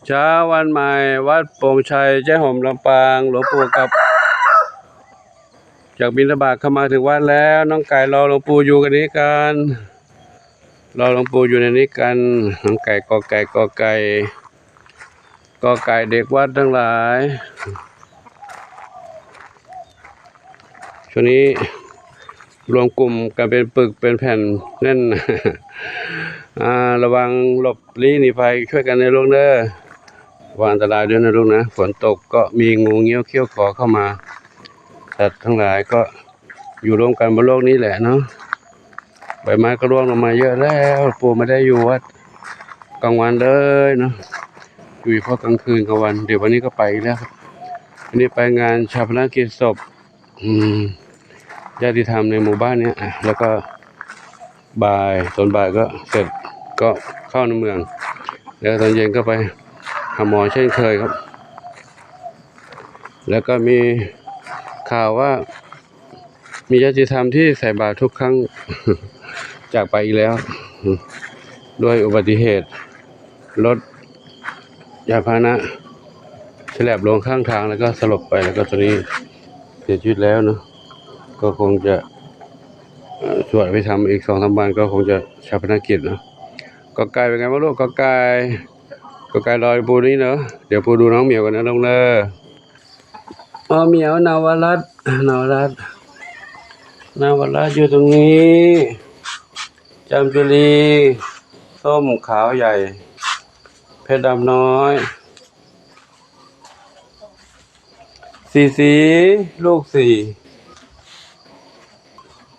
ເຊົ້າວັນໃໝ່ ວັດໂປ່ງໄຊ ແຈ້ຫົມ ລຳປາງ. ຫຼວງປູ່ກັບຈາກບິນທະບາດເຂົ້າມາເຖິງວັດແລ້ວ. ນ້ອງໄກ່ລໍຫຼວງປູ່ຢູ່ກັນນີ້ກັນ, ລໍຫຼວງປູ່ຢູ່ໃນນີ້ກັນ. ນ້ອງໄກ່ ກອໄກ່ ກອໄກ່ ກອໄກ່ ເດັກວັດທັງຫຼາຍ. ຊ່ວງນີ້ລວມກຸ່ມກັນເປັນປຶກເປັນແຜ່ນແໜ້ນ. ອາ ລະວັງຫຼົບຫຼີກໜີໄພ ຊ່ວຍກັນເດີລູກເດີ. ລະວັງອັນຕະລາຍດ້ວຍນະລູກນະ. ຝົນຕົກກໍມີງູງຽວຂຽວຂໍເຂົ້າມາ. ສັດທັງຫຼາຍກໍຢູ່ລວມກັນບົນໂລກນີ້ແຫຼະເນາະ. ໃບໄມ້ກໍຮ່ວງລົງມາເຍອະແລ້ວ. ປູ່ບໍ່ໄດ້ຢູ່ວັດກາງວັນເລີຍເນາະ, ຢູ່ສະເພາະກາງຄືນກາງວັນ. ດຽວວັນນີ້ກໍໄປອີກແລ້ວ. ວັນນີ້ໄປງານຊາປະນະກິດສົບ ອືມ ຍາດຕິທຳໃນໝູ່ບ້ານເນີ້ຍ. ອາ ແລ້ວກໍບ່າຍ ຕອນບ່າຍກໍເສັດ ກໍເຂົ້າໃນເມືອງ, ແລ້ວຕອນເຢັນກໍໄປຫາໝໍເຊັ່ນເຄີຍຄັບ. ແລ້ວກໍມີຂ່າວວ່າ ມີຍາດຕິທຳທີ່ໃສ່ບາດທຸກຄັ້ງຈາກໄປອີກແລ້ວ ດ້ວຍອຸບັດຕິເຫດ ລົດຍານພາຫະນະສະແຫຼບລົງຂ້າງທາງ ແລ້ວກໍສະຫຼົບໄປ, ແລ້ວກໍຕອນນີ້ເສຍຊີວິດແລ້ວເນາະ. ກໍຄົງຈະ ເອີ ສວດອະພິທຳອີກສອງສາມວັນ ກໍຄົງຈະຊາປະນະກິດເນາະ. ກອໄກ່ ເປັນໄງບ້າງລູກ? ກອໄກ່ ກອໄກ່ລໍປູ່ນີ້ເນາະ. ດຽວປູ່ດູນ້ອງໝຽວກ່ອນນະລູກເດີ. ອໍ ໝຽວ ນາວະລັດ ນາວະລັດ ນາວະລັດຢູ່ຕົງນີ້. ຈາມຈຸລີ ສົ້ມຂາວໃຫຍ່ ເພັດດຳນ້ອຍ ສີສີ ລູກສີ່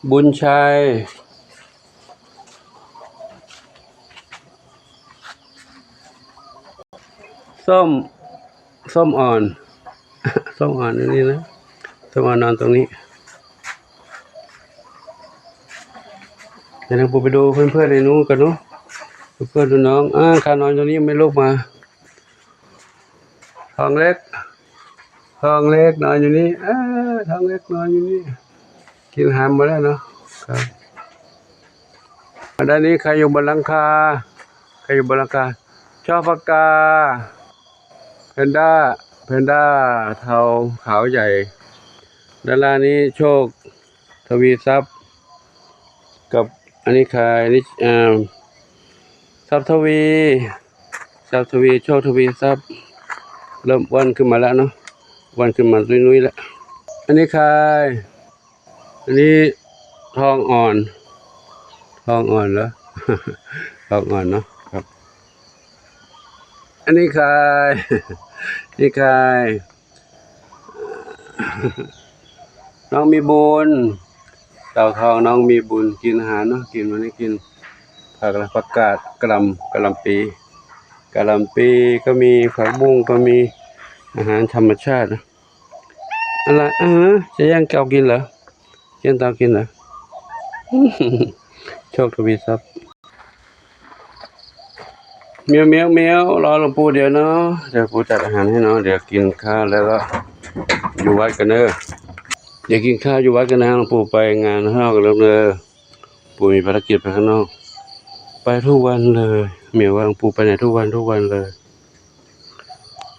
ບຸນໄຊ ສົ້ມ ສົ້ມອ່ອນ ສົ້ມອ່ອນຢູ່ນີ້ນະ, ສົ້ມອ່ອນນອນຕົງນີ້. ດຽວນ້ອງປູ່ໄປດູເພື່ອນໆໃນນູ້ກັນເນາະ, ເພື່ອນໆດູນ້ອງ. ອາ ຂ້ານອນຕົງນີ້ ແມ່ລູກມາ. ທອງເລັກ ທອງເລັກນອນຢູ່ນີ້. ອາ ທອງເລັກນອນຢູ່ນີ້. ກິນອາຫານໝົດແລ້ວເນາະ. ຄັບ ອັນນີ້ໃຄຢູ່ບົນຫຼັງຄາ? ໃຄຢູ່ບົນຫຼັງຄາ? ຊອກປາກາ ແພນດ້າ ແພນດ້າເທົາຂາວໃຫຍ່. ດ້ານລ່າງນີ້ໂຊກທະວີຊັບ ກັບອັນນີ້ຂາຍ ນີ້ ເອີ ຊັບທະວີ ຊັບທະວີ ໂຊກທະວີຊັບ ເລີ່ມອ້ວນຂຶ້ນມາແລ້ວເນາະ, ອ້ວນຂຶ້ນມາຕຸ້ຍນຸ້ຍແລ້ວ. ອັນນີ້ຂາຍ ອັນນີ້ທອງອ່ອນ ທອງອ່ອນເນາະ ທອງອ່ອນເນາະ. ຄັບ ອັນນີ້ຂາຍ ນີ້ຂາຍ ນ້ອງມີບຸນ ເຕົາທອງນ້ອງມີບຸນ. ກິນອາຫານເນາະ, ກິນ ວັນນີ້ກິນຜັກ ແລະ ຜັກກາດ ກະຫຼ່ຳ ກະຫຼ່ຳປີ ກະຫຼ່ຳປີກໍມີ, ຜັກບຸ້ງກໍມີ, ອາຫານທຳມະຊາດເນາະ. ອັນລະ ເອີ ຈະແຍ່ງເຕົາກິນເຫຼື? ຈະແຍ່ງເຕົາກິນເຫຼື? ໂຊກທະວີຊັບ. ແມວ ແມວ ແມວ ລໍຫຼວງປູ່ດຽວເນາະ, ດຽວປູ່ຈັດອາຫານໃຫ້ເນາະ. ດຽວກິນຂ້າວແລ້ວກໍຢູ່ວັດກັນເດີ, ດຽວກິນຂ້າວຢູ່ວັດກັນນະ. ຫຼວງປູ່ໄປງານຂ້າງນອກກັນເດີ, ປູ່ມີພາລະກິດໄປຂ້າງນອກ. ໄປທຸກວັນເລີຍ, ແມວວ່າ ປູ່ໄປໄຫນທຸກວັນ ທຸກວັນເລີຍ.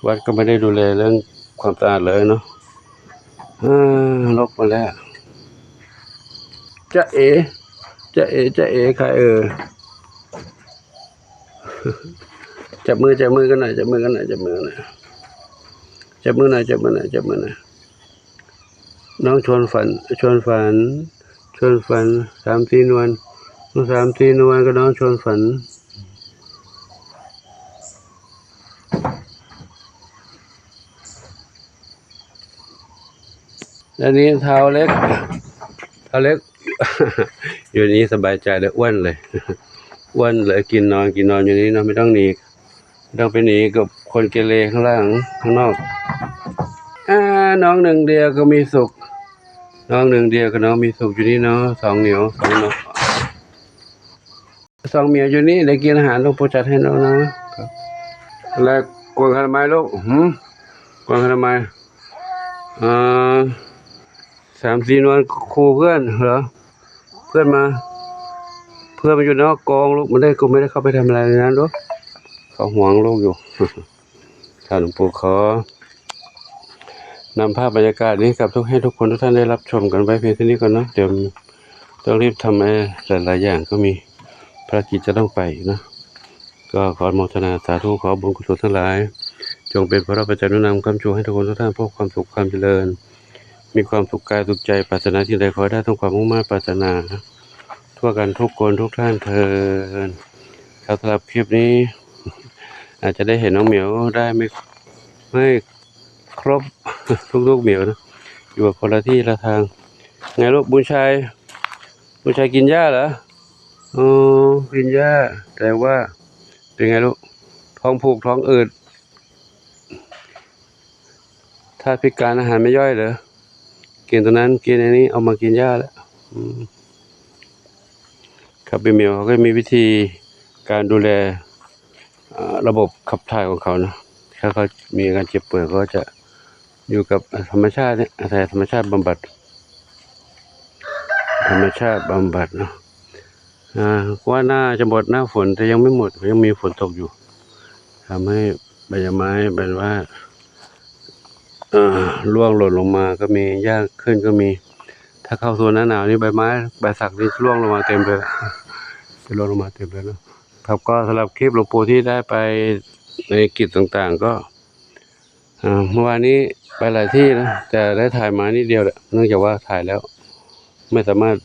ວັດກໍບໍ່ໄດ້ດູແລເລື່ອງຄວາມສະອາດເລີຍເນາະ. ເອີ ລົກໝົດແລ້ວ. ຈະເອ ຈະເອ ຈະເອ ໃຄເອີ. ຈັບມື ຈັບມືກັນໜ້ອຍ ຈັບມືກັນໜ້ອຍ ຈັບມືກັນໜ້ອຍ ຈັບມືໜ້ອຍ ຈັບມືໜ້ອຍ ຈັບມືໜ້ອຍ. ນ້ອງຊວນຝັນ ຊວນຝັນ ຊວນຝັນ ສາມສີ່ນວນ ສາມສີ່ນວນ ກໍນ້ອງຊວນຝັນ. ແລ້ວນີ້ທ້າວເລັກ ທ້າວເລັກ ຢູ່ນີ້ສະບາຍໃຈເລີຍ ອ້ວນເລີຍ ອ້ວນເລີຍ. ກິນນອນ ກິນນອນຢູ່ນີ້ເນາະ ບໍ່ຕ້ອງໜີ ຕ້ອງໄປໜີກັບຄົນເກເລຂ້າງຫຼັງ ຂ້າງນອກ. ອາ ນ້ອງໜຶ່ງດຽວກໍມີສຸກ ນ້ອງໜຶ່ງດຽວກໍນ້ອງມີສຸກຢູ່ນີ້ເນາະ. ສອງໜິວ ສອງໜິວ ສອງໝຽວຢູ່ນີ້ ໄດ້ກິນອາຫານ ຫຼວງປູ່ຈັດໃຫ້ນ້ອງເນາະ. ແລະ ກວນຄະນາໄມລູກ ຫື ກວນຄະນາໄມ. ອາ ສາມສີ່ນວນ ຄູ່ເພື່ອນເຫຼືອ ເພື່ອນມາ ເພື່ອນມາຢູ່ນອກກອງລູກ. ມັນໄດ້ ກູໄມ່ໄດ້ເຂົ້າໄປທຳອາໄລໃນນັ້ນລູກ ເຂົາຫວງລູກຢູ່. ທ່ານຫຼວງปู่ຂໍນຳພາບບັນຍາກາດນີ້ກັບທຸກ ໃຫ້ທຸກຄົນທຸກທ່ານໄດ້ຮັບຊົມກັນໄວ້ພຽງເທົ່ານີ້ກ່ອນເນາະ. ດຽວຕ້ອງຣີບທຳ ເອີ ຫຼາຍໆຢ່າງ ກໍມີພາລະກິດຈະຕ້ອງໄປເນາະ. ກໍຂໍອະນຸໂມທະນາສາທຸ ຂໍບຸນກຸສົນທັງຫຼາຍ ຈົ່ງເປັນພາລະປັດໄຈໜູນນຳຄ້ຳຊູໃຫ້ທຸກຄົນທຸກທ່ານພົບຄວາມສຸກຄວາມຈະເລີນ ມີຄວາມສຸກກາຍສຸກໃຈ ປາດຖະໜາສິ່ງໃດຂໍໃຫ້ໄດ້ສົມຄວາມມຸ່ງມາດປາດຖະໜາ ທົ່ວກັນທຸກຄົນທຸກທ່ານເທີ້ນ. ຄັບ ສຳລັບຄລິບນີ້ ອາດຈະໄດ້ເຫັນນ້ອງໝຽວໄດ້ໄມ່ ໄມ້ຄົບທຸກໆໝຽວເນາະ ຢູ່ຄົນລະທີ່ລະທາງ. ໄງລູກ ບຸນໄຊ? ບຸນໄຊກິນຫຍ້າເຫຼື? ອໍ ກິນຫຍ້າ ແຕ່ວ່າເປັນໄງລູກ? ທ້ອງຜູກ ທ້ອງອືດ ທາດພິການ ອາຫານໄມ່ຍ່ອຍເຫຼື? ກິນຕົວນັ້ນ ກິນອັນນີ້ ອອກມາກິນຫຍ້າແລ້ວ. ອືມ ຄັບ ເປັນໝຽວເຂົາກໍມີວິທີການດູແລ ເອີ ລະບົບຂັບຖ່າຍຂອງເຂົາເນາະ. ຖ້າເຂົາມີອາການເຈັບປ່ວຍ ເຂົາຈະຢູ່ກັບທຳມະຊາດເນຍ ອາໄສທຳມະຊາດບຳບັດ ທຳມະຊາດບຳບັດເນາະ. ອາ ວ່າໜ້າຈະໝົດໜ້າຝົນ ແຕ່ຍັງໄມ່ໝົດ ຍັງມີຝົນຕົກຢູ່ ທຳໃຫ້ໃບໄມ້ ໃບວ່າ ເອີ ຮ່ວງຫຼົ່ນລົງມາກໍມີ ຫຍ້າຂຶ້ນກໍມີ. ຖ້າເຂົ້າສູ່ໜ້າໜາວນີ້ ໃບໄມ້ ໃບສັກນີ້ຈະຮ່ວງລົງມາເຕັມເລີຍ ຈະຮ່ວງລົງມາເຕັມເລີຍເນາະ. ຄັບ ກໍສຳລັບຄລິບຫຼວງປູ່ທີ່ໄດ້ໄປໃນກິດຕ່າງໆ ກໍ ອາ ເມື່ອວານນີ້ໄປຫຼາຍທີ່ນະ ແຕ່ໄດ້ຖ່າຍມານິດດຽວແຫຼະ ເນື່ອງຈາກວ່າຖ່າຍແລ້ວໄມ່ສາມາດ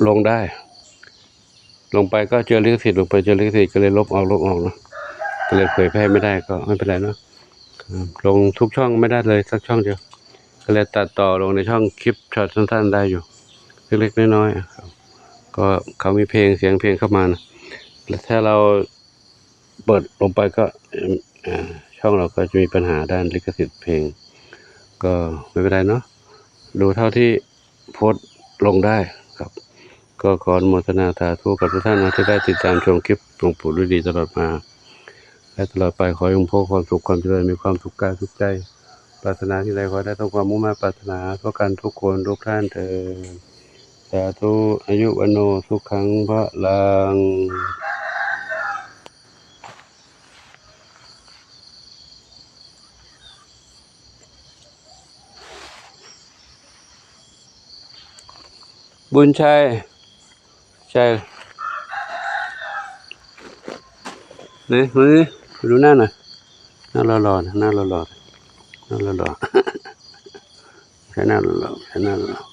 ລົງໄດ້ ລົງໄປກໍເຈີລິຂະສິດ ລົງໄປເຈີລິຂະສິດ ກໍເລີຍລົບອອກ ລົບອອກເນາະ ກໍເລີຍເຜີຍແຜ່ໄມ່ໄດ້ ກໍໄມ່ເປັນໄລເນາະ. ລົງທຸກຊ່ອງໄມ່ໄດ້ເລີຍສັກຊ່ອງດຽວ ກໍເລີຍຕັດຕໍ່ລົງໃນຊ່ອງຄລິບຊັອດສັ້ນໆໄດ້ຢູ່ ເລັກໆນ້ອຍໆ. ກໍເຂົາມີເພງ ສຽງເພງເຂົ້າມານະ ແລະ ຖ້າເຮົາ ເປີດລົງໄປກໍ ເອີ ເອີ ຊ່ອງເຮົາກໍຈະມີບັນຫາດ້ານລິຂະສິດເພງ ກໍໄມ່ເປັນໄລເນາະ ດູເທົ່າທີ່ໂພສລົງໄດ້ຄັບ. ກໍຂໍອະນຸໂມທະນາສາທຸກັບທຸກທ່ານເນາະ ທີ່ໄດ້ຕິດຕາມຊົມຄລິບຫຼວງປູ່ດ້ວຍດີຕະຫຼອດມາ ແລະ ຕະຫຼອດໄປ. ຂໍໃຫ້ພວກຄວາມສຸກຄວາມຈະເລີນ ມີຄວາມສຸກກາຍສຸກໃຈ ປາດຖະໜາສິ່ງໃດຂໍໃຫ້ໄດ້ສົມຄວາມມຸ່ງມາດປາດຖະໜາ ທົ່ວກັນທຸກຄົນທຸກທ່ານເທີ້ນ. ສາທຸ ອາຍຸ ວັນໂນ ສຸຂັງ ພະລັງ. ບຸນໄຊ ໃຊ ນີ້ ມານີ້ ມາດູໜ້າໜ່ອຍ ໜ້າຫຼໍ່ໆ ໜ້າຫຼໍ່ໆ ໜ້າຫຼໍ່ໆ ໃຊ້ໜ້າຫຼໍ່ໆ ໃຊ້ໜ້າຫຼໍ່